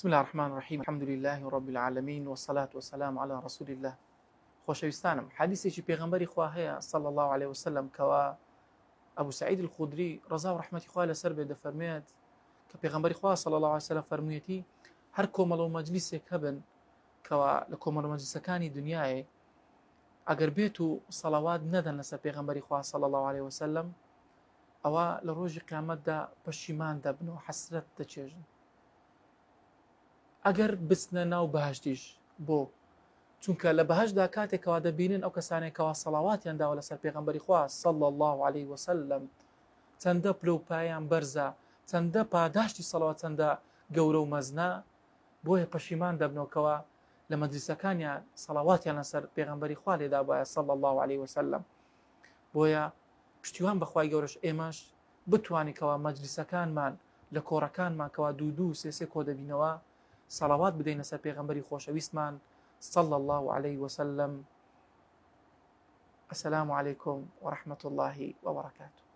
بسم الله الرحمن الرحیم الحمد لله رب العالمین والصلاة والسلام علی رسول الله. خۆشەویستانم حەدیسێکی پێغەمبەری خوا هەیە صلی الله علیه وسلم کەوا ئەبو سعید الخدری ڕەزا و ڕەحمەتی خوا لەسەر بێت دەفەرموێت کە پێغەمبەری خوا صلی الله علیه وسلم فەرموویەتی هەر کۆمەڵە و مەجلیسێک هەبن کەوا لە کۆمەڵە مەجلیسەکانی دنیاێ ئەگەر بێت و سەڵەوات نەدەن لەسەر پێغەمبەری خوا صلی الله علیه وسلم ئەوە لە ڕۆژی قیامەتدا پەشیمان دەبن و حەسرەت دەچێژن ئەگەر بچنە ناو بەهەشتیش بۆ چونکە لە بەهەشتدا کاتێک کەوا دەبینن ئەو کەسانێک کەوا سەڵاواتیان داوە لەسەر پێغەمبەری خوا صلی الله علیه وسلم چەندە پلە و پایان بەرزە چەندە پاداشتی سەڵەوات چەندە گەورە و مەزنە بۆیە پەشیمان دەبنەوە کەوا لە مەجلیسەکانیان سەڵاواتیان لەسەر پێغەمبەری خوا لێدابایە صلی الله علیه وسلم بۆیە پشتیوان بەخوای گەورەش ئێمەش بتوانین کەوا مەجلیسەکانمان لە کۆڕەکانمان کەوا دوو دوو سێ سێ کۆدەبینەوە سەڵاوات بدەینە سەر پێغەمبەری خۆشەویستمان صلی الله علیه وسلم. السلام علیکم ورحمة الله وبرکاته.